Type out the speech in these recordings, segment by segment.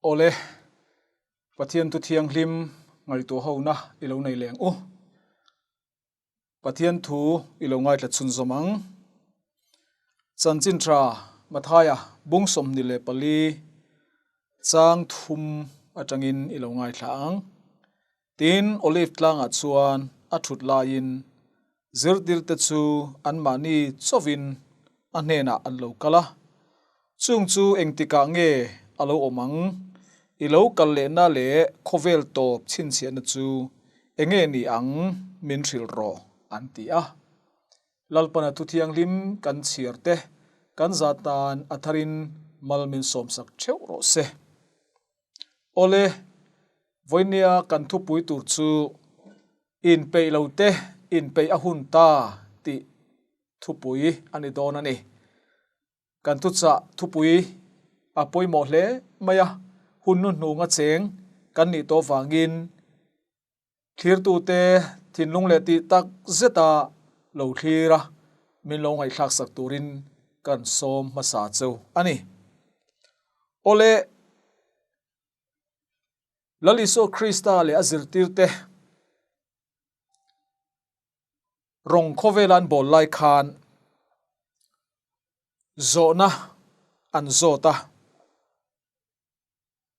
Awle, Pathian thu thianghlim ngaihtuah hona i lo nei leng u. Pathian thu i lo ngaithla chhunzawm ang. Chanchin tha Mathaia bung 24 chang thum atangin i lo ngaithla ang. Tin, Olive tlangah chuan a thut laiin zirtirte chu anmahni chauhin a hnenah an lo kal a. Chung chu engtikah nge a lo awm ang? I lo kal lehna leh khawvel tawp chhinchhiahna chu enge ni ang min hrilh rawh, an ti a. Lalpana thu thianghlim kan chhiar te kan zat tan a tharin mal min sawmsak theuh rawh se. Awle, vawinia kan thupui tur chu inpeih lo te inpeih a hun ta tih thupui a ni dawn a ni. Kan thuchah thupui a pawimawh hle mai a, hun hnuhnung a cheng kan nih tawh vangin thlirtute thinlung leh tih tak zeta lo thlir a, min lo ngaihthlak sak turin kan sawm hmasa cheu a ni. Awle, Lal Isua Krista leh a zirtirte rawng khawvela an bawl lai khan zawhna an zawt a.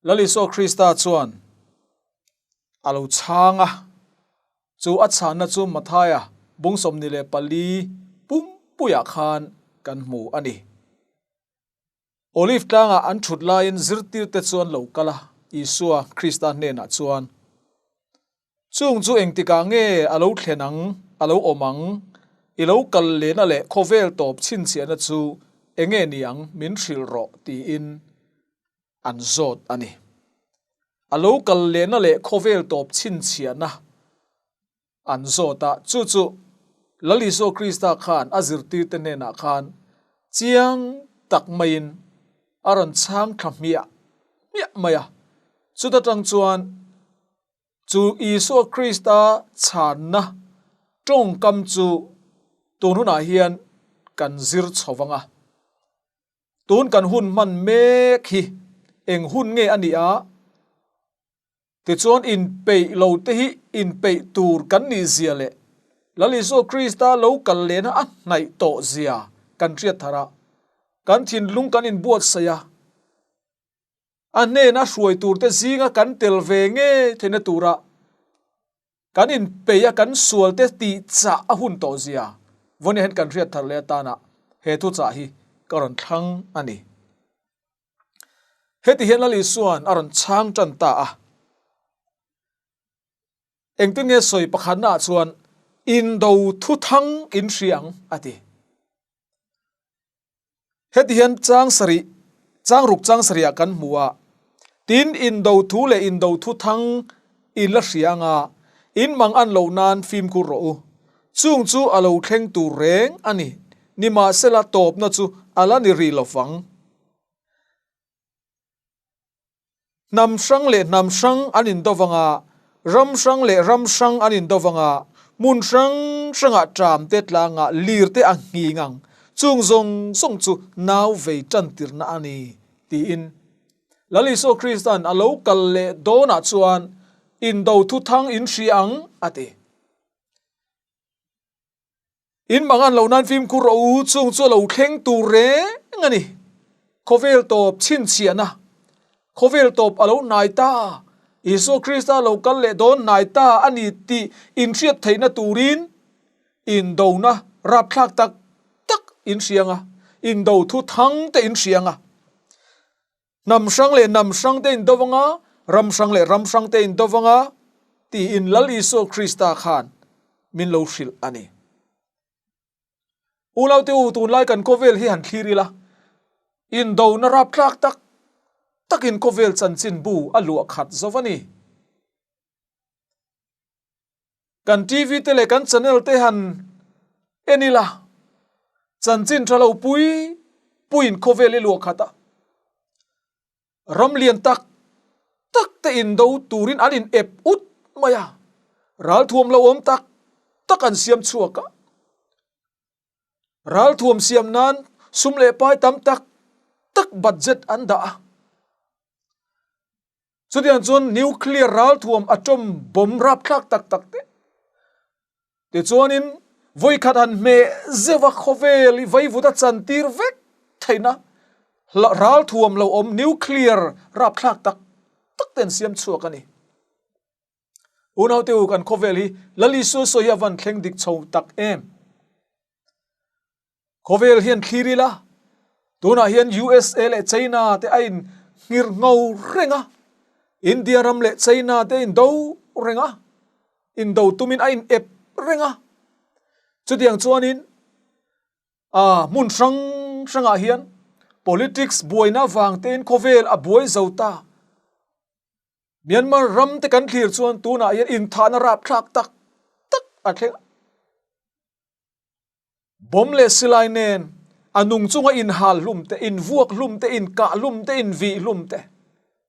Lal Isua Krista chuan a lo chhang a, chu a chhanna chu Mathaia bung 24 pumpuiah khan kan hmu a ni. Olive tlangah an thut laiin zirtirte chu an lo kal a, Isua Krista hnenah chuan, Chung chu engtikah nge a lo thlen ang, a lo awm ang? I lo kal lehna leh khawvel tawp chhinchhiahna chu enge ni ang min hrilh rawh tiin an zawt a ni. A lo kal lehna leh khawvel tawp chhinchhiahna an zawt a, chu chu Lal Isua Krista khan a zirtirte hnenah khan chiang tak maiin a rawn chhang thla hmiah hmiah mai a. Chuta tang chuan chu Isua Krista chhanna tawngkam chu tun hunah hian kan zir chho vang a. Tun kan hun hman mek hi eng hun nge a nih a? Tichuan inpeih lo te hi inpeih tur kan nih zia leh Lal Isua Krista lo kal lehna a hnaih tawh zia kan hriat thar a, kan thinlung kan inbuatsaih a, a hnena hruai tur te zinga kan tel ve ngei theihna tura kan inpeih a kan sual te tih chah a hun tawh zia vawiin hian kan hriat thar leh atana he thuchah hi ka rawn thlang a ni. Heti hian Lal Isua'n a rawn chhang tan ta a. Engtin nge sawi pakhatnaah chuan indo thuthang in hria ang a ti. Heti hian chang sarih, chang ruk chang sarihah kan hmu a, tin indo thu leh indo thuthang in la hria anga in mang an loh nan fimkhur rawh u. Chung chu a lo thleng tur reng a ni, nimahsela tawpna chu a la ni rih lovang. Hnam hrang leh hnam hrang an indo vang a, ram hrang leh ram hrang an indo vang a, hmun hrang hrangah ṭam te tlangah lir te a nghing ang, chung zawng zawng chu nau vei ṭantirna a ni, tiin Lal Isua Krista'n a lo kal leh dawnah chuan indo thuthang in hria ang, a ti. In mang an lo nan fimkhur rawh u, chung chu a lo thleng tur reng a ni. Khawvel tawp chhinchhiahna, khawvel tawp a lo hnai ta, Isua Krista lo kal leh dawn hnai ta a ni tih inhriat theihna turin indona rapthlak tak tak in hriang a, indo thu thang te in hriang a. Hnam hrang leh hnam hrang te indo vang a, ram hrang leh ram hrang te indo vang a, tiin Lal Isua Krista khan min lo hrilh a ni. Unaute u, tunlai kan khawvel hi han thlir ila, indona rapthlak tak takin khawvel chanchinbu a luah khat zo a ni. Kan TV te leh kan channel te han en ila, chanchin tha lo pui puiin khawvel i luah khat a. Ram lian tak tak te indo turin an in ep ut mai a, ralthuam lo awm tak tak an siam chhuak a. Ralthuam siam nan sum leh pai tam tak tak budget an dah a. Chutiang chuan nuclear ralthuam atom bomb rapthlak tak tak te tichuanin vawikhat han hmeh zeuh a khawvel i vaivut a chantir vek theihna ralthuam lo awm nuclear rapthlak tak tak te an siam chhuak a ni. Unaute u kan khawvel hi Lal Isua sawi hi a van thleng dik chho tak em? Khawvel hian thlir ila, tunah hian USA leh China te a in nghir ngho reng a, India ram leh China te a in do reng a, indo tumin a in ep reng a. Chutiang chuanin ah hmun hrang hrangah hian politics buaina vang tein khawvel a buai zo ta. Myanmar ram te kan thlir chuan tunah hian inthahna rapthlak tak tak a thleng a. Bomb leh silai nen a nung chunga inhal hlum te, invuak hlum te, inkah hlum te, invih hlum te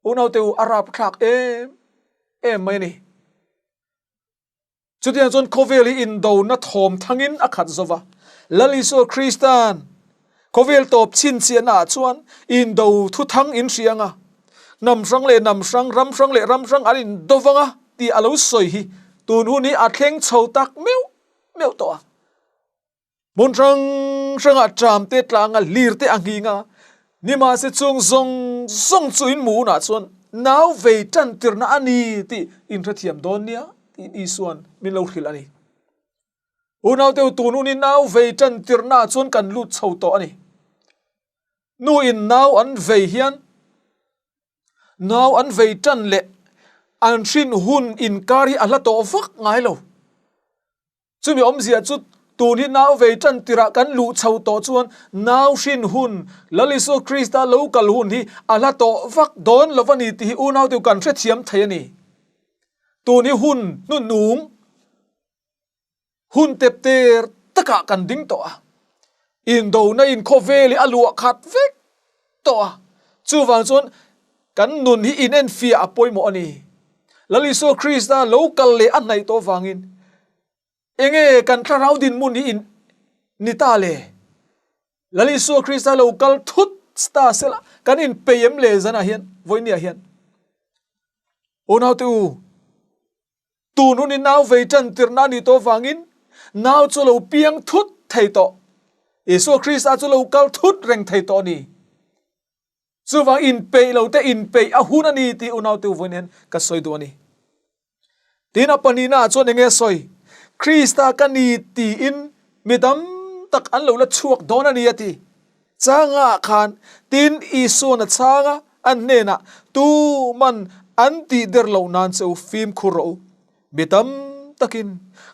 unaute u a rapthlak em em mai a ni. Chutiang chuan khawvel hi indona thawm thangin a khat zo va, Lal Isua Krista'n khawvel tawp chhinchhiahna ah chuan indo thu thang in hria anga, hnam hrang leh hnam hrang, ram hrang leh ram hrang an indo vang a tih a lo sawi hi tun hun hi a thleng chho tak meuh meuh tawh a. Hmun hrang hrangah ṭam te tlanga lir te a nghing a, nimahse chung zawng zawng chu in hmuh hunah chuan nau vei ṭan tirhna a ni tih in hrethiam dawn nia tiin Isua'n min lo hrilh a ni. Unaute u tun hunin nau vei ṭan tirhnaah chuan kan lut chho tawh a ni. Nu in nau an vei hian nau an vei ṭan leh an hrin hun inkar hi a hla tawh vak ngai lo. Chumi awmzia chu tun hi nau vei tan tirah kan luh chho tawh chuan nau hrin hun, Lal Isua Krista lo kal hun hi a hla tawh vak dawn lo a ni tih hi unaute kan hrethiam thei a ni. Tun hi hun hnuhnung, hun tep ter takah kan ding tawh a. Indona in khawvel hi a luah khat vek tawh a, chuvang chuan kan nun hi inenfiah a pawimawh a ni. Lal Isua Krista lo kal leh a hnaih tawh vangin enge kan thlarau dinhmun hi in ni ta le? Lal Isua Krista lo kal thut ta sela kan inpei em le zanah hian, vawinia hian? Unaute u, Tun hun i nau vei tan tirhna a nih tawh avangin nau chu lo piang thut thei tawh. Isua Krista chu lo kal thut reng thei tawh a ni. Chuvang inpeih lo te inpeih a hun a ni tih unaute u vawiin hian ka sawi duh a ni. Tin a pahnihna ah chuan enge a sawi? Krista ka ni tiin mi tam tak an lo la chhuak dawn a ni a ti. Changah khan tin Isua'n a chhang a, an hnenah, Tuman an tih der loh nan che u fimkhur rawh u. Mi tam takin,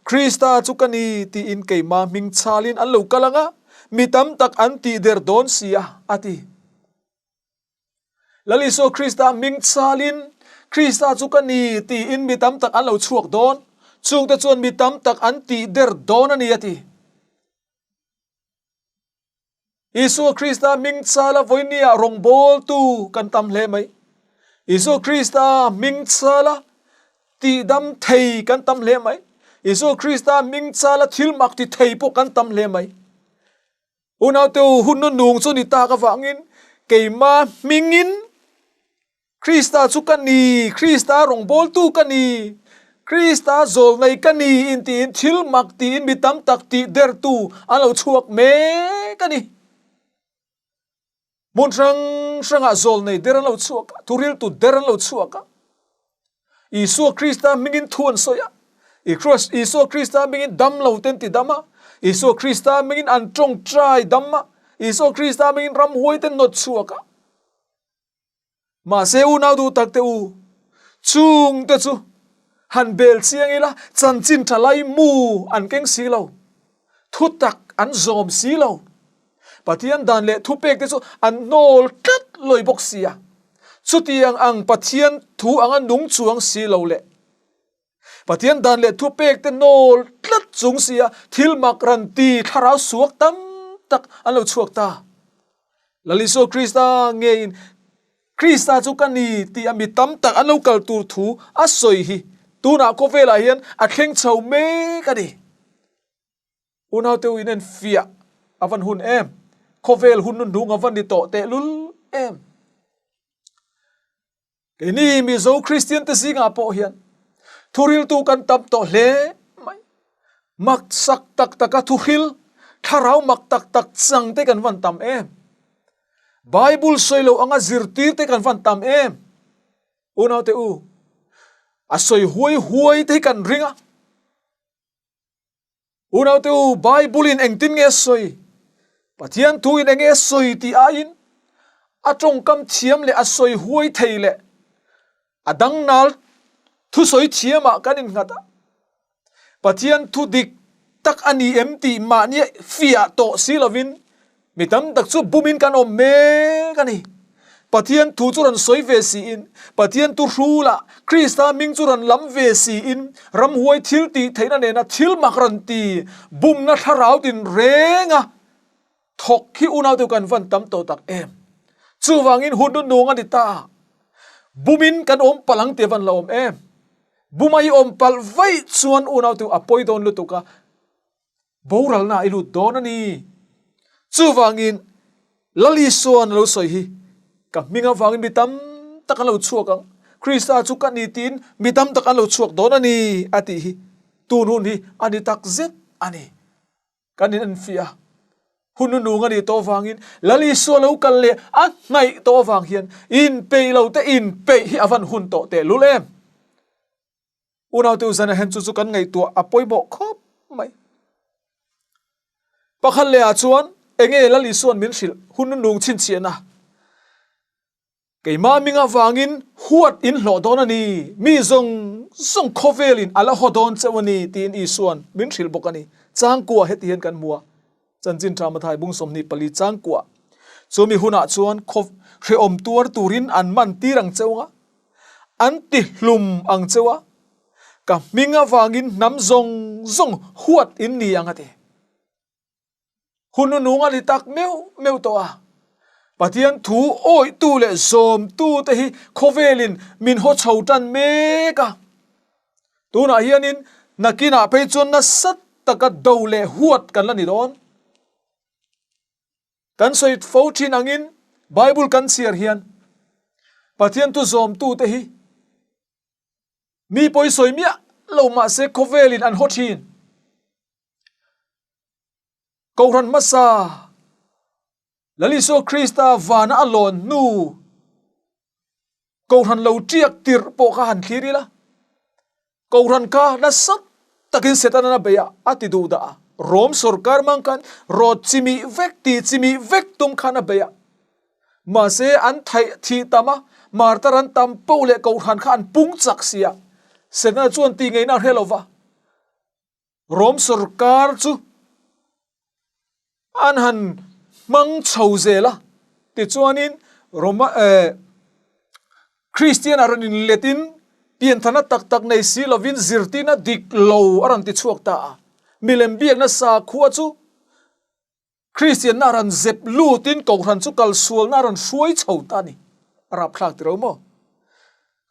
Krista chu ka ni tiin keimah hming chhalin an lo kal ang a, mi tam tak an tih der dawn si a, a ti. Lal Isua Krista hming chalin, Krista chu ka ni tiin mi tam tak an lo chhuak dawn, chungte chuan mi tam tak an tih der dawn a ni a ti. Isua Krista hming chala vawinia rawngbawltu kan tam hle mai. Isua Krista hming chala tihdam thei kan tam hle mai. Isua Krista hming chala thil mak ti thei pawh kan tam hle mai. Unaute u, hun nunung chu ni tak avangin keima hmingin Krista chu ka ni, Krista rawngbawltu ka ni, Krista zawlnei ka ni intiin thil mak tiin mi tam tak tih dertu an lo chhuak mek a ni. Hmun hrang hrangah zawlnei der an lo chhuak a, thuriltu der an lo chhuak a. Isua Krista hmingin thu an sawi a, Isua Krista hmingin dam lo te an ti dam a, Isua Krista hmingin an tawngtai dam a, Isua Krista hmingin ramhuai te an nawt chhuak a. Mahse unau duh tak te u, chung te chu han bel chiang ila chanchin tha lai mu an keng si lo, thutak an zawm si lo. Pathian dan leh thupek te chu an hnawl tlat lawi bawk si a. Chutiang ang Pathian thu anga nung chuang si lo leh Pathian dan leh thupek te hnawl tlat chung si a thil mak ran ti thlarau suak tam tak an lo chhuak ta. Lal Isua Krista ngeiin Krista chu ka ni tih a mi tam tak an lo kal tur thu a sawi hi tunah khawvelah hian a thleng chho mek a ni. Unaute u in en fiah a van hun em? Khawvel hun nu hnung a van ni tawh teh lul em? Keini Mizo Kristian te zingah pawh hian thuriltu kan tam tawh hle mai. Mak sak tak taka thuhril, thlarau mak tak tak chang te kan van tam em. Bible sawi lo anga zirtir te kan van tam em. Unaute u, a sawi huai huai te hi kan ring a. Unaute u, Bible-in engtin nge a sawi? Pathian thuin enge a sawi tih aiin a tawngkam thiam leh a sawi huai thei leh a dangnal thusawi thiamah kan innghat a. Pathian thu dik tak a ni em tih mahnia fiah tawh si lovin Mi tam tak chu bumin kan awm mek a ni. Pathian thu chu rawn sawi ve siin, Pathian thu hrula Krista hming chu rawn lam ve siin, ramhuai thil tih theihna nena thil mak rawn ti, bumna thlarau tin renga thawk hi unaute kan van tam tawh tak em. Chuvangin hun nunung a ni ta. Bumin kan awm palh ang tih a van la awm em. Buma i awm palh vaih chuan unaute a pawi dawn lutuk a. Boralna i lut dawn a ni. Chuvangin, Lal Isua'n a lo sawi hi, Ka hming avangin mi tam tak an lo chhuak ang, Krista chu ka ni tiin mi tam tak an lo chhuak dawn a ni, a tih hi tun hun hi a ni tak zet a ni. Kan in enfiah a, hun nunung a nih tawh avangin Lal Isua lo kal leh a hnaih tawh avang hian inpeih lo te inpeih hi a van hun tawh tehlul em? Unaute zan ahen chu chu kan ngaihtuah a pawimawh khawp mai. Pakhat leh ah chuan enge Lal Isua'n min hrilh hun nung chhinchhiahna? Keimah hming avangin huat in hlawh dawn a ni, mi zawng zawng khawvelin a la haw dawn cheu a ni tiin Isua'n min hrilh bawk a ni. Changkua heti hian kan hmu a, Chanchin Tha Mathai bung 24 changkua. Chumi hunah chuan khaw hrehawm tuar turin an man tir ang cheu anga, An ti hlum ang cheu a, ka hming avangin hnam zawng zawng huat in ni ang a ti. Hun nunung a ni tak meuh meuh tawh a, Pathian thu awihtu leh zawmtu te hi khawvelin min haw chho tan mek a. Tunah hianin nakinah phei chuan nasa taka do leh huat kan la ni dawn. Kan sawi fo thin angin Bible kan chhiar hian Pathian thu zawmtute hi mi pawi sawi miah lo mahse khawvelin an haw thin. Kohhran hmasa Lal Isua Krista vana a lawn hnu Kohhran lo tiak tirh pawh kha han thlir ila, Kohhran kha nasa takin Setanan a bei a, a ti duh dah a. Rom sorkar hmang khan rawt chimih vek tih chimih vek tum khan a bei a. Mahse an thaih thih tam a, martar an tam poh leh Kohhran kha an pung chak si a, Setana chuan tih ngeihna a hre lo va. Rom sorkar chu an han hmang chho zel a, tichuanin Roma eh Kristian a rawn inletin pianthana tak tak nei si lovin zirtirna dik lo a rawn ti chhuak ta a, milem biakna sakhua chu Kristianna a rawn zep lutin Kohhran chu kalsualna a rawn hruai chho ta a ni. A rapthlak tiro maw?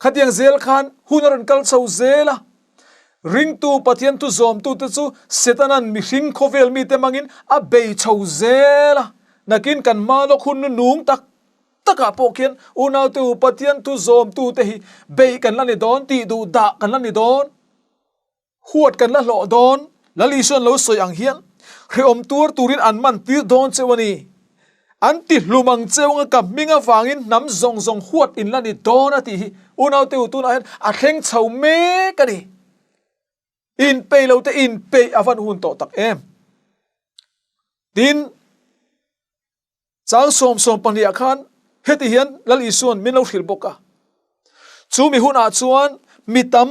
Khatiang zel khan hun a rawn kal chho zel a. Ringtu Pathian thu zawmtute chu Setana'n mihring khawvel mite hmangin a bei chho zel a. Nakin kan hma lawk hun nunung tak takah pawh khian unaute u Pathian thu zawmtute hi beih kan la ni dawn, tih duh dah kan la ni dawn. Huat kan la hlawh dawn, Lal Isuan lo sawi ang hian hrehawm tuar turin an man tir dawn cheu a ni. An ti hlum ang cheu anga ka hming avangin hnam zawng zawng huat in la ni dawn a tih hi unaute u tunah hian a thleng chho mek a ni. Inpeih lo te inpeih a van hun tawh tak em. Tin, Chang 72 ah khan heti hian Lal Isua'n min lo hrilh bawk a, Chu mi hunah chuan mi tam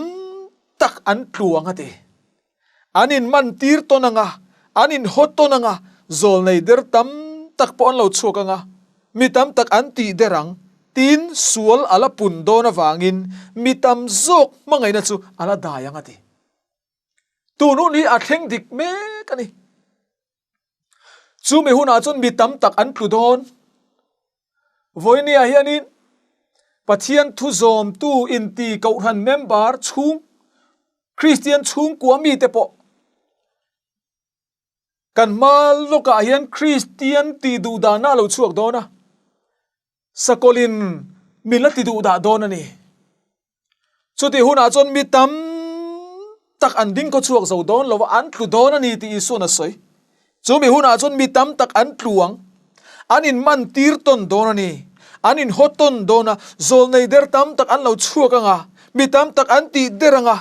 tak an tlu ang a ti. An inman tir tawn ang a, an inhaw tawn ang a, zawlnei der tam tak pawh an lo chhuak ang a, mi tam tak an tih der ang, tiin sual a la pun dawn avangin mi tam zawk hmangaihna chu a la dai ang a ti. Tun hun hi a thleng dik mek a ni. Chumi hunah chuan mi tam tak an tlu dawn. Vawinia hianin Pathian thu zawmtu inti Kohhran member chhung, Kristian chhungkua mite pawh kan hma lawkah hian Kristian tih duh dahna a lo chhuak dawn a, Sakawlin min la ti duh dah dawn a ni. Chutih hunah chuan mi tam tak an ding khaw chhuak zo dawn lo va, an tlu dawn a ni tih Isua'n a sawi. Chu mi hunah chuan mi tam tak an tlu ang. An inman tir tawn dawn a ni. An inhaw tawn dawn a, zawlnei der tam tak an lo chhuak ang a, mi tam tak an tih der ang a,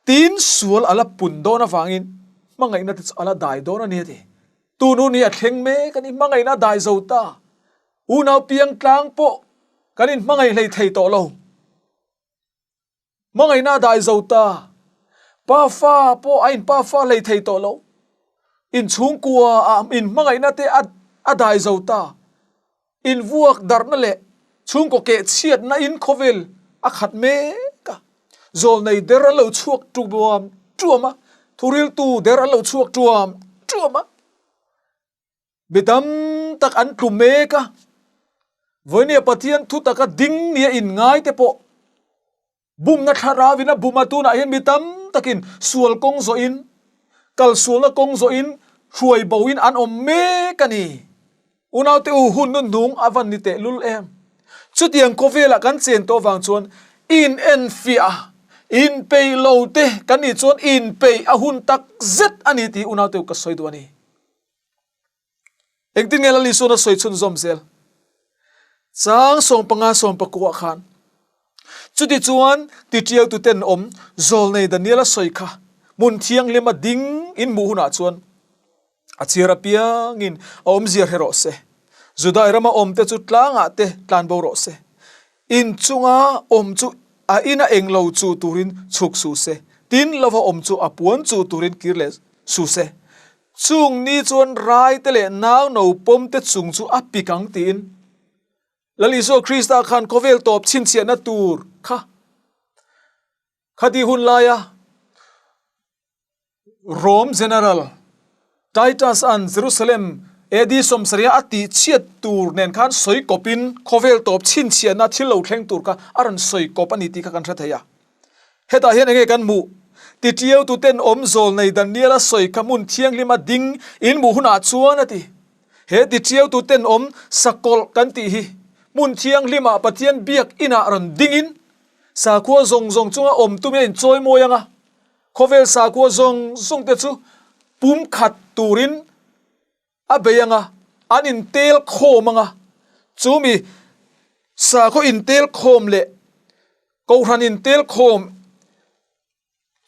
tin sual a la pun dawn avangin hmangaihna te chu a la dai dawn a ni a ti. Tun hun hi a thleng mek a ni, hmangaihna a dai zo ta. Unau piang tlang pawh kan inhmangaih hlei thei tawh lo. Hmangaihna a dai zo ta. Pa fa pawh a inpa fa hlei thei tawh lo. Inchhungkua ah inhmangaihna te a dai zo ta. Invuak darhna leh chhungkaw keh chhiatna in khawvel a khat mek a. Zawlnei der an lo chhuak tuam tuam a, thuriltu der an lo chhuak tuam tuam a. Mi tam tak an tlu mek a, vawinia Pathian thu taka ding nia inngai te pawh bumna thlarauin a bum a, tunah hian mi tam takin sual kawng zawhin, kalsualna kawng zawhin hruai boin an awm mek a ni. Unaute u, hun nunhnung a van ni tehlul em? Chutiang khawvelah kan chen tawh vang chuan inenfiah a, inpeih lo te kan nih chuan inpeih a hun tak zet a ni tih unaute u ka sawi duh a ni. Engtin nge Lal Isuan a sawi chhunzawm zel? Chang 15 14 khan Chutichuan titialtu tenawm zawlnei Daniel a sawi kha hmun thianghlima ding in hmuh hunah chuan a chhiar apiangin a awmzia hre rawh se. Judai rama awmte chu tlangah te tlanbo rawh se. In chunga awm chu a ina eng lo chu turin chhuk suh se, tin lova awm chu a puan chu turin kir leh suh se. Chung ni chuan raite leh nau no pawm te chung chu a pik ang tiin Lal Isua Krista khan khawvel tawp chhinchhiahna tur kha khati hun laia Rome General Titus-a'n Jerusalem AD 70 a tihchhiat tur nen khan sawi kawpin khawvel tawp chhinchhiahna thil lo thleng tur kha a rawn sawi kawp a ni tih kha kan hre thei a. Hetah hian enge kan hmuh? Titiautu ten awm zawl nei Daniel-a sawi kha hmun thianghlima ding in hmuh hunah chuan a ti. He titiautu ten awm sakawlh kan tih hi hmun thianghlima Pathian biak inah rawn dingin sakhua zawng zawng chunga awm tumin a inchawi mawi ang a. Khawvel sakhua zawng zawng te chu pumkhat turin a bei ang a, an intel khawm ang a, chumi sakhaw intel khawm leh kohhran intel khawm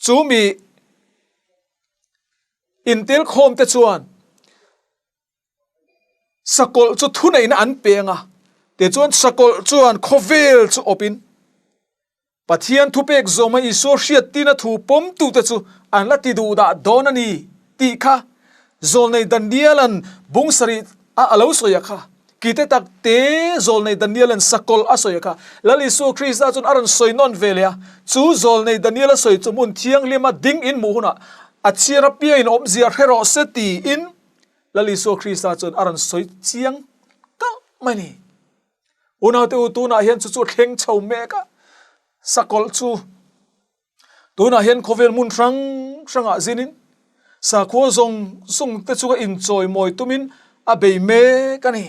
chumi intel khawm te chuan sakawlh chu thuneihna an pe ang a, tichuan sakawlh chuan khawvel chu awpin Pathian thupek zawma Isua hriattina thu pawmtute chu an la ti duh dah dawn a ni tih kha Zawlnei Daniela'n bung sarih a a lo sawi a kha. Kite tak te Zawlnei Daniela'n sakawlh a sawi a kha. Lal Isua Krista chuan a rawn sawi nawn ve leh a, chu Zawlnei Daniela sawi chu hmun thianghlima ding in hmuh hunah a chhiar apiangin awmzia hre rawh se tiin Lal Isua Krista chuan a rawn sawi chiang kalh mai a ni. Unaute u tunah hian chu chu a thleng chho mek a, sakawlh chu tunah hian khawvel hmun hrang hrangah zinin sakhua zawng zawng te chu a inchawimawi tumin a bei mek a ni.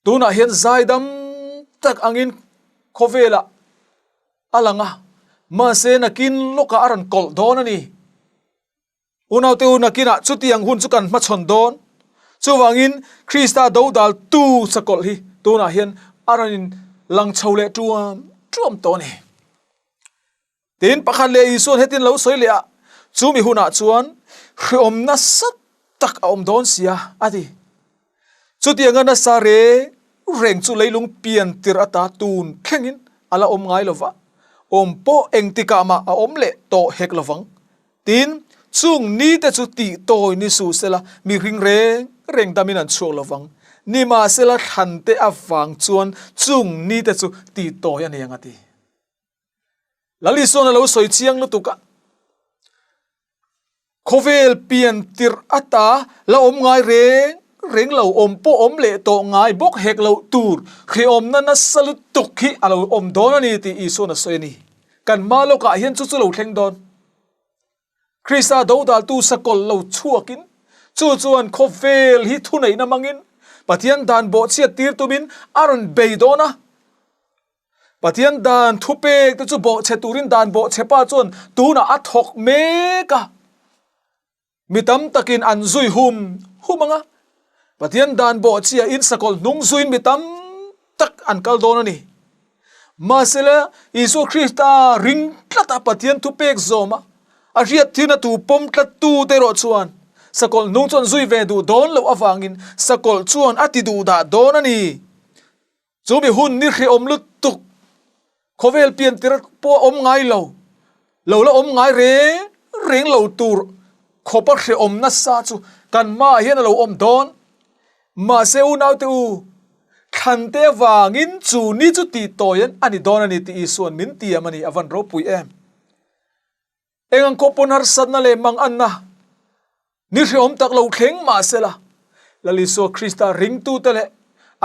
Tunah hian zaidam tak angin khawvelah a lang a, mahse nakin lawkah a rawn kawlh dawn a ni. Unaute u nakinah chutiang hun chu kan hmachhawn dawn. Chuvangin Krista dodal tu sakawlh hi tunah hian a rawn in lang chho leh tuam tuam tawh a ni. Tin, pakhat leh Isua'n hetin lo sawi leh a, Chumi hunah chuan hreawm nasa tak a awm dawn sia, a ti. Chutianga nasa reng reng chu leilung pian tirh ata tun thlengin a la awm ngai lo va, awm pawh engtikah mah a awm leh tawh hek lo vang. Tin, chung nite chu tih tawi ni suh sela mihring reng reng damin an chhuak lo vang. Nimahsela thlante avang chuan chung nite chu tih tawi a ni ang a ti. Lal Isuan a lo sawi chiang lutuk a. Khawvel pian tirh ata la awm ngai reng reng lo, awm pawh awm leh tawh ngai bawk hek loh tur hrehawmna nasa lutuk hi a lo awm dawn a ni tih Isuan a sawi a ni. Kan hma lawkah hian chu chu lo thleng dawn. Krista dodaltu sakawlh lo chhuakin chu chuan khawvel hi thuneihna hmangin Pathian dan bawhchhiat tir tumin a rawn bei dawn a. Pathian dan thupek te chu bawhchhe turin dan bawhchhe pa chuan tunah a thawk mek a. Mi tam takin an zui hum hum ang a, Pathian dan bawhchhia in sakawlh hnung zuiin mi tam tak an kal dawn a ni. Mahsela, Isua Krista ring tlata Pathian thupek zawma a hriat thina tu pawm tlattu te erawh chuan sakawlh hnung chuan zui ve duh dawn loh avangin sakawlh chuan a ti duh dah dawn a ni. Chu mi hun ni hrehawm lutuk khawvel pian tir pawh a awm ngai lo, lo la awm ngai reng reng lo tur khawpa hrehawm nasa chu kan hmaah hian a lo awm dawn. Mahse unaute u, thlante avangin chu ni chu tih tawiin a ni dawn a ni tih Isua'n min tiam a ni, a van ropui em! Eng ang khawp pawn harsatna leh manganna ni hrehawm tak lo thleng mah sela, Lal Isua Krista ringtute leh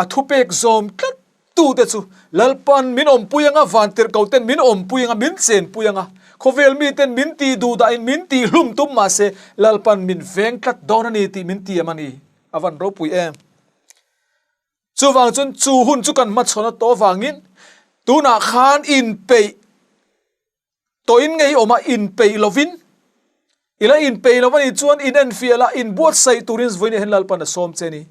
a thupek zawm tlattute chu Lalpan min awmpui anga, vantirhkoten min awmpui anga, min chenpui anga, khawvel miten min tih duhdahin min tihhlum tum mah se, Lalpan min veng tlat dawn a ni tih min tiam a ni. A van ropui em! Chuvang chuan chu hun chu kan hmachhawn a tawh avangin tunah khan inpeih Tawhin ngei awm a inpeih lovin, i la inpeih lo a nih chuan in enfiah la, inbuatsaih turin vawiin hian Lalpan a sawm che a ni.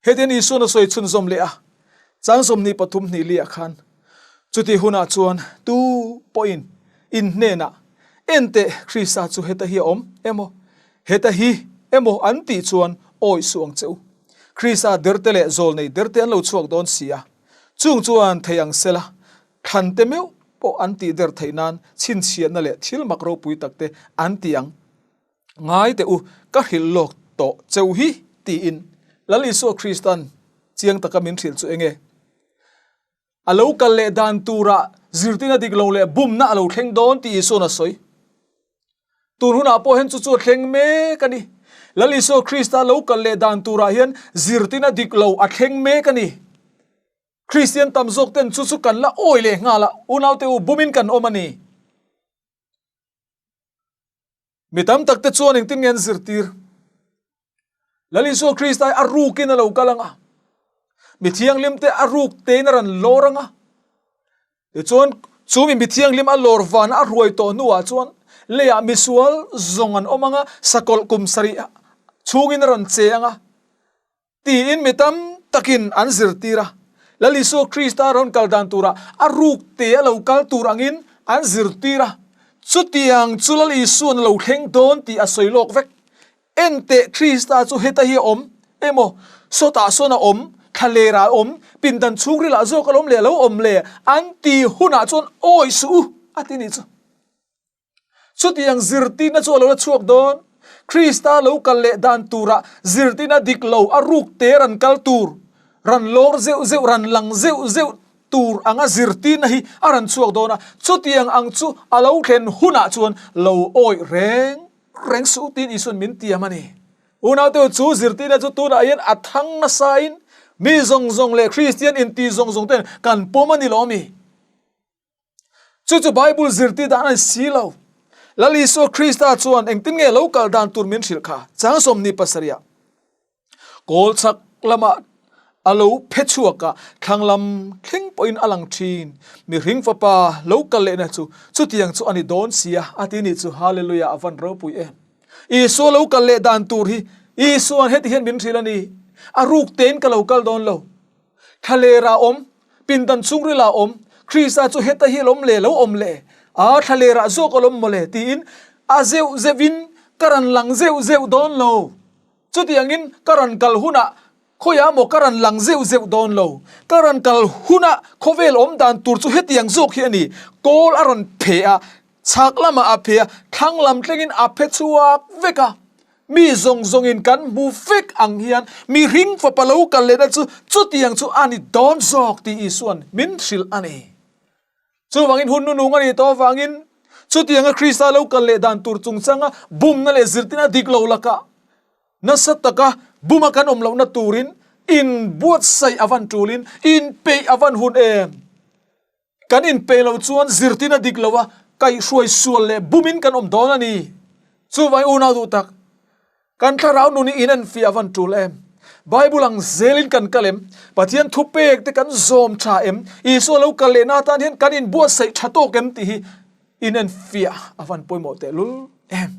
Hetiang Isuan a sawi chhunzawm leh a, chang 23 hnih liah khan, Chutih hunah chuan tu pawhin in hnenah, Enteh, Krista chu heta hi a awm emaw, heta hi emaw an tih chuan awih suh ang che u. Krista derte leh zawlnei derte an lo chhuak dawn si a, chung chuan thei ang sela, Thlante meuh pawh an tih der theih nan chhinchhiahna leh thil mak ropui takte an ti ang. Ngai teh u, ka hrilh lawk tawh cheu hi, tiin Lal Isua Krista'n chiang taka min hrilh chu eng e? A lo kal leh dan turah zirtirna dik lo leh bumna a lo thleng dawn tih Isua'n a sawi. Tun hunah pawh hian chu chu a thleng mek a ni. Lal Isua Krista lo kal leh dan turah hian zirtirna dik lo a thleng mek a ni. Kristian tam zawk ten chu chu kan la awi leh nghal a, unaute u bumin kan awm a ni. Mi tam tak te chuan engtin nge an zirtir? Lal Isua Krista hi a rukin a lo kal ang a, mi thianghlim te a ruk tein a rawn lawr ang a. Tichuan chu mi mi thianghlim a lawr vana a ruai tawh hnuah chuan leiah misual zawng an awm ang a, sakawlh kum sarih chhungin a rawn che ang a. Tiin mi tam takin an zirtir a. Lal Isua Krista rawn kal dan turah a ruk te a lo kal tur angin an zirtir a. Chutiang chu Lal Isua'n a lo thleng dawn tih a sawi lawk vek. Enteh Krista chu heta hi a awm emaw, sawtah sawn a awm, thlalerah a awm, pindan chhungrilah zawk a lo awm leh a lo awm le an ti hunah chuan awi suh u a ti nih chu. Chutiang zirtirna chu a lo la chhuak dawn. Krista lo kal leh dan turah zirtirna dik lo a ruk te ran kal tur, ran lawr zeuh zeuh, ran lang zeuh zeuh tur anga zirtirna hi a rawn chhuak dawn a. Chutiang ang chu a lo thlen hunah chuan lo awih reng reng suh tiin Isua'n min tiam a ni. Unaute chu zirtirna chu tunah hian a thang nasain mi zawng zawng leh Kristian inti zawng zawng ten kan pawm a ni lo ami? Chu chu Bible zirtir dan a ni si lo. Lal Isua Krista chuan engtin nge lo kal dan tur min hrilh kha? Chang 27 Kawl chhak lamah a lo phe chhuak a, thlang lam thleng pawhin a lang thin. Mihring fapa lo kal lehna chu chutiang chu a ni dawn si a, a ti nih chu. Hallelujah, a van ropui em! Isua lo kal leh dan tur hi Isua'n heti hian min hrilh a ni, A ruk tein ka lo kal dawn lo. Thlaler ah awm, pindan chhungril ah awm, Krista chu heta hi a lawm le, lo awm le, aa thlaler ah zawk a lawm mawle tiin a zeuh zeuh in ka rawn lang zeuh zeuh dawn lo. Chutiangin ka rawn kal hunah khawiah maw ka rawn lang zeuh zeuh dawn lo. Ka rawn kal hunah khawvel awm dan tur chu hetiang zawk hi a ni, kawl a rawn phe a, Chhak lamah a phe a, thlang lam tlengin a phe chhuak vek a. Mi zawng zawngin kan hmu vek ang hian mihring fapa lo kal lehna chu chutiang chu a ni dawn zawk tih Isua'n min hrilh a ni. Chuvangin hun nunung a nih tawh avangin chutianga Krista lo kal leh dan tur chungchanga bumna leh zirtina dik lo lakah nasa taka buma kan awm lohna turin inbuatsaih a van tulin inpeih a van hun em? Kan inpeih loh chuan zirtin a dik lo a, kaihhruai sual leh bumin kan awm dawn a ni. Chuvangin unau duh tak, kan thlarau nun hi in enfiah a van tul em? Bible ang zelin kan kal em? Pathian thupek te kan zawm tha em? Isua lo kal lehna atan hian kan inbuatsaih tha tawk em tih hi inenfiah a van pawimawh tehlul em.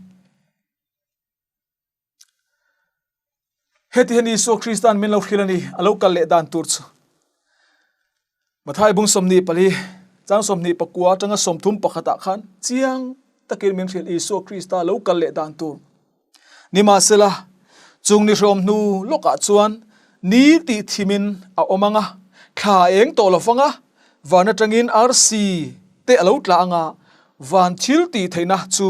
Heti hian Isua Krista'n min lo hrilh a ni, a lo kal leh dan tur chu. Mathai bung 24, chang 29 atanga 31 ah khan chiang takin min hrilh Isua Krista lo kal leh dan tur. Nimahsela, chung ni hrawm hnu lawkah chuan ni tih thimin a awm ang a, thla a eng tawh lo vang a, van atangin arsi te a lo tla ang a, van thil tih theihna chu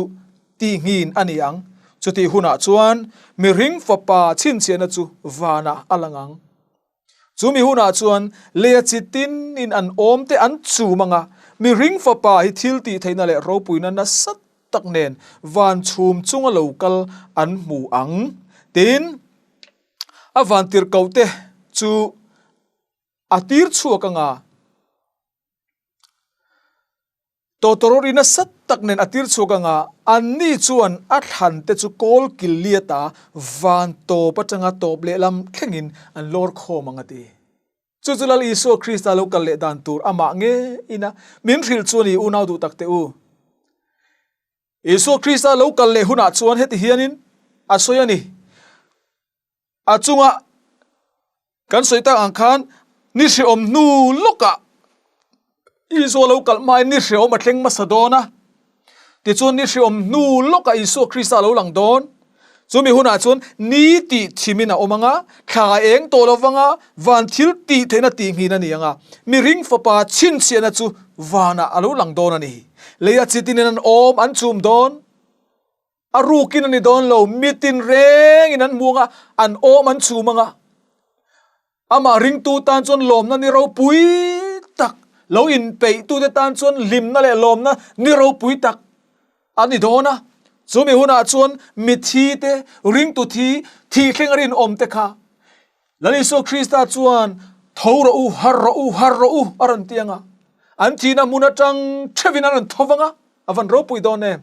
Tihngin a ni ang. Chutih hunah chuan mihring fapa chhinchhiahna chu vanah a lang ang. Chumi hunah chuan leia chi tinin an awmte an chum ang a, mihring fapa hi thil tih theihna leh ropuina nasa tak nen van chhum chunga lo kal an hmu ang. Tin, a vantirhkohte chu a tir chhuak ang a. Tawtawrawr i nasa tak nen a tir chhuak anga anni chuan a thlan te chu kawl kil liata van tawp atanga tawp lehlam thlengin an lawr khawm ang a ti. Chu chu Lal Isua Krista lo kal leh dan tur amah ngeiin a min hrilh chu a ni unau duh tak teh u. Isua Krista lo kal leh hunah chuan heti hianin a sawi a ni. A chunga kan sawi tak ang khan ni hrehawm hnu lawkah Isua lo kalh hmain ni hrehawm a thleng hmasa dawn a. Tichuan ni hrehawm hnu lawkah Isua Krista a lo lang dawn. Chumi hunah chuan ni tih thimin a awm ang a, thla a eng tawh lo vang a, van thil tih theihna tih nghin a ni ang a, mihring fapa chhinchhiahna chu vanah a lo lang dawn a ni. Leia chitinin an awm an chum dawn. A rukin a ni dawn lo, mitin rengin an hmu ang a, an awm an chhum ang a. Amah ringtu tan chuan lawmna ni ropui tak, lo inpeihtute tan chuan hlimna leh lawmna ni ropui tak a ni dawn a. Chumi hunah chuan mithi te, ringtu thi, thih thleng a rinawm te kha Lal Isua Krista chuan tho rawh u, harh rawh u, harh rawh u a rawn ti ang a. An thihna hmun atang theuhin an rawn tho vang a, a van ropui dawn em.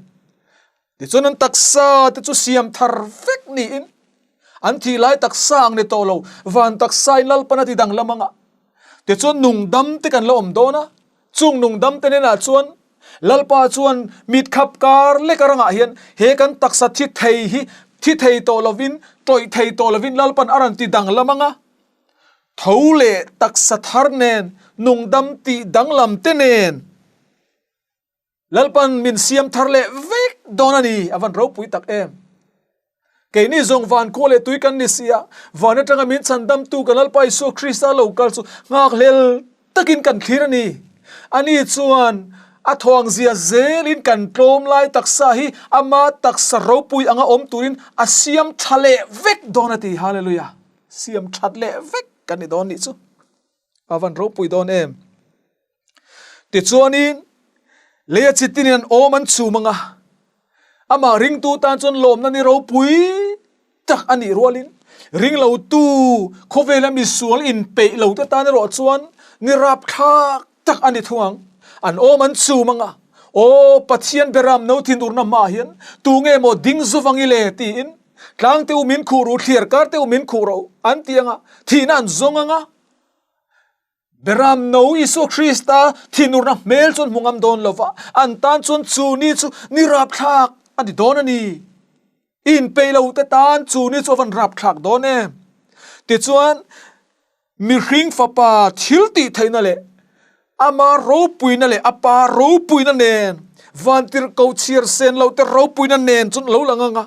Tichuan an taksa te chu siam thar vek niin an thih lai taksa ang ni tawh lo, van taksa in Lalpan a ti danglam ang a. Tichuan nungdam te kan la awm dawn a, chung nungdam te hnenah chuan Lalpa chuan mit khap kar lek a rangah hian he kan taksa thi thei hi thi thei tawh lovin, tawih thei tawh lovin Lalpan a rawn ti danglam ang a. Tho leh taksa thar nen, nungdam tih danglam te nen Lalpan min siam thar leh vek dawn a ni, a van ropui tak em. Keini zawng van khua leh tui kan ni si a, van atanga min chhandamtu kan Lalpa Isua Krista lo kal chu nghakhlel takin kan thlir a ni. Ani chuan a thawng zia zelin kan tlawm lai taksa hi ama taksa ropui anga awm turin a siam tha leh vek dawn a ti. Hallelujah! Siam that leh vek kan ni dawn nih chu. A van ropui dawn em! Tichuanin, leia chitinin an awm an chhum ang a, amah ringtu tan chuan lawmna ni ropui tak a nih rualin, ringlotu khawvela misual inpeih lote tan erawh chuan ni rapthlak tak a ni thung ang. An awm an chhum ang a, Aw Pathian beram no thinurna hmaah hian tunge maw ding zovang i le? tiin tlangte u min khuh ru, thliarkar te u min khuh rawh u an ti ang a, thihna an zawng ang a. Beram no Isua Krista thinurna hmel chuan hmu ngam dawn lova, an tan chuan chu ni chu ni rapthlak a ni dawn a ni. Inpeih lo te tan chu ni chu a van rapthlak dawn em? Tichuan, mihring fapa thil tih theihna leh ama ropuina leh a pa ropuina nen, vantirhkoh chhiar sen loh te ropuina nen chuan a lo lang ang a,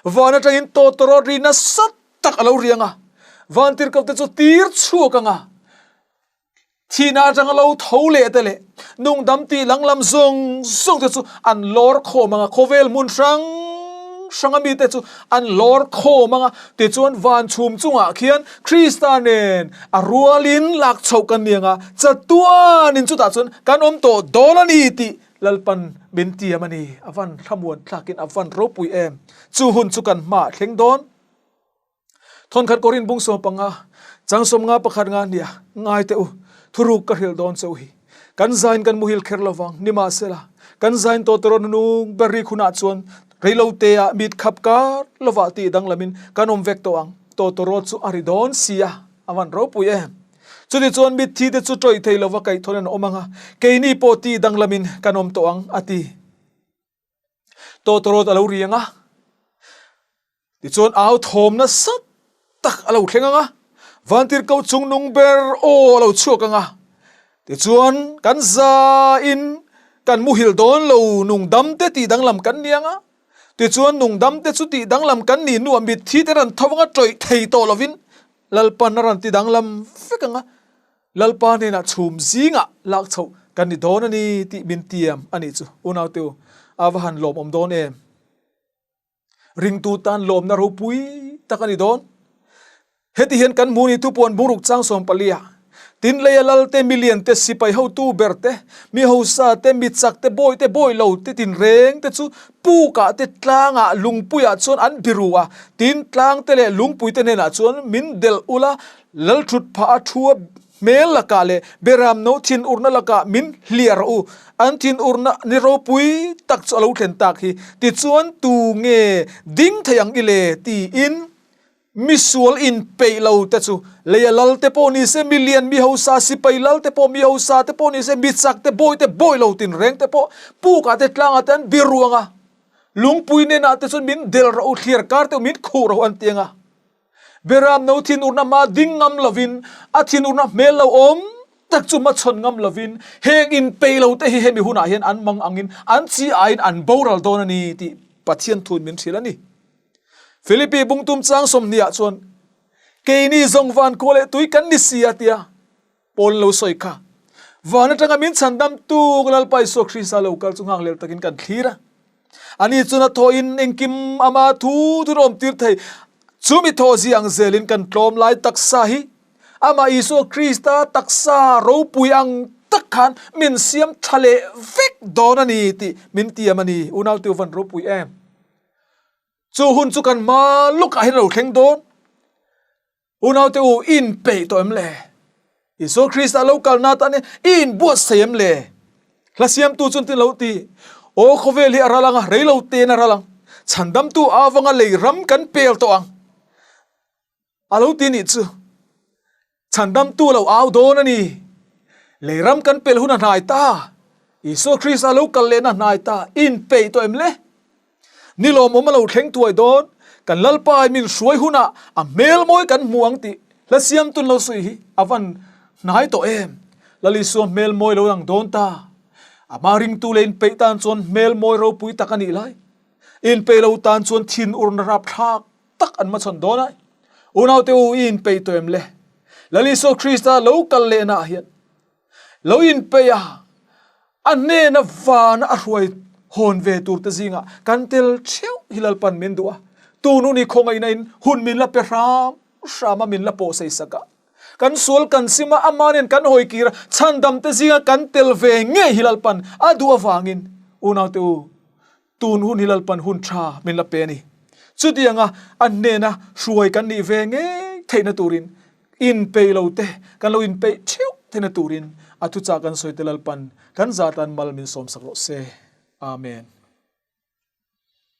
van atangin tawtawrawt ri nasa tak a lo riang a, vantirhkohte chu tir chhuak ang a, thihna atanga lo tho leh te leh nungdam tih langlam zawng zawng te chu an lawr khawm ang a, khawvel hmun hrang hranga mite chu an lawr khawm ang a, tichuan van chhum chungah khian Krista nen a rualin lak chhoh kan ni ang a, chatuanin chutah chuan kan awm tawh dawn a ni tih Lalpan min tiam a ni, a van thlamuan thlakin a van ropui em, chu hun chu kan hmaah thleng dawn. Thawnkhat Korin bung 15, chang 50 pakhat nga nia, ngai teh u, thuruk ka hrilh dawn che u hi. Kan zain kan muhil kher lovang, nimahsela, kan zain tawh tawh hnung ber rik hunah chuan reilote ah mit khap kar lovah tih danglamin kan awm vek tawh ang. tawtawrawt chu a ri dawn si a, a van ropui em. Chutichuan mitthi te chu tawih thei lova kaihthawlh an awm ang a, keini pawh tih danglamin kan awm tawh ang, a ti. Tawtawrawt a lo ri ang a, tichuan au thawm nasa tak a lo thleng ang a, vantirhkoh chungnung ber aw a lo chhuak ang a, tichuan kan zain kan muhil dawn lo nungdam te tih danglam kan ni ang a, tichuan nungdam te chu tih danglam kan nih hnuah mitthi te rawn tho anga tawih thei tawh lovin Lalpan a rawn ti danglam vek ang a, Lalpa hnenah chhum zingah lak chhoh kan ni dawn a ni tih min tiam a nih chu. Unaute u, a va han lawmawm dawn em? Ringtu tan lawmna ropui tak a ni dawn. Heti hian kan hmu ni thupuan bungruk chang 14 ah, Tin leia lal te, milian te, sipai hotu ber te, mi hausa te, mi chak te, bawi te, bawi lo te tinreng te chu pukah te tlangah lungpuiah chuan an biru a, tin tlang te leh lungpui te hnenah chuan min delh ula, Lalthut phah a thu a hmel lakah leh Beram no thinurna lakah min hliah rawh u. An thinurna ni ropui tak chu a lo thlen tak hi. Tichuan tu nge ding thei ang i le? tiin misual inpeih lo te chu leia lal te pawh ni se, milian mi hausa, sipai lal te pawh, mi hausa te pawh ni se, mi chak te, bawi te, bawi lo tinreng te pawh pukah te tlangah te an bir ruang a. Lungpui nenah te chuan min del rawh u, thliar kar te u, min khuh rawh u an ti ang a. Beram no thinurna hma ding ngam lovin, a thinurna hmel lo awm tak chu hmachhawn ngam lovin, heng inpeih lo te hi hemi hunah hian an mang angin an chi aiin an boral dawn a ni tih Pathian thun min hrilh a ni. Philippi bungtum chang 20 ah chuan, Keini zawng van khua leh tui kan ni si a tia Paul lo sawi kha. Van atanga min chhandamtu Lalpa Isua Krista lo kal chu nghakhlel takin kan thlir a. Ani chuan a thawhin engkim ama thu thun awm tir thei. Chumi thaw zi ang zelin kan tlawm lai taksa hi amah Isua Krista taksa ropui ang tak khan min siam tha leh vek dawn a ni tih min tiam a ni. Unau Teuvan ropui em? Chu hun chu kan hma lawkah hian a lo thleng dawn. Unaute u, i inpeih tawh em le? Isua Krista lo kalna atan hian i inbuatsaih em le? Hla siamtu chuan tin lo ti, Aw khawvel hi a ral ang a, rei lo tein a ral ang. Chhandamtu avanga lei ram kan pel tawh ang. A lo ti nih chu. Chhandamtu a lo au dawn a ni. Lei ram kan pel hun a hnai ta. Isua Krista lo kal lehna hnai ta. I inpeih tawh em le? Ni lawmawm a lo thleng thuai dawn, kan Lalpa in min hruai hunah a hmel mawi kan hmu ang tih hla siamtun lo sawi hi a van hnai tawh em? Lal Isua hmel mawi lo lang dawn ta. Amah ringtu leh inpeih tan chuan hmel mawi ropui tak a nih lai. Inpeih lo tan chuan thinurna rapthlak tak an hmachhawn dawn ai. Unaute u, i inpeih tawh em le? Lal Isua Krista lo kal lehna ah hian Lo inpeih a, a hnena vana a hruai hawn ve tur te zingah kan tel theuh hi Lalpan min duh a, tun hun hi khawngaihna in hun min la pe hram hram a, min la pawh sei sak a, kan sual kan sim a, ama nen kan hawi kir a, chhandam te zinga kan tel ve ngei hi Lalpan a duh avangin unaute u, Tun hun hi Lalpan hun tha min la pe a ni. Chutianga a hnena hruai kan nih ve ngei theihna turin inpeih lo te kan lo inpeih theuh theihna turin a thuchah kan sawi te Lalpan kan zatan mal min sawmsak rawh se. Amen.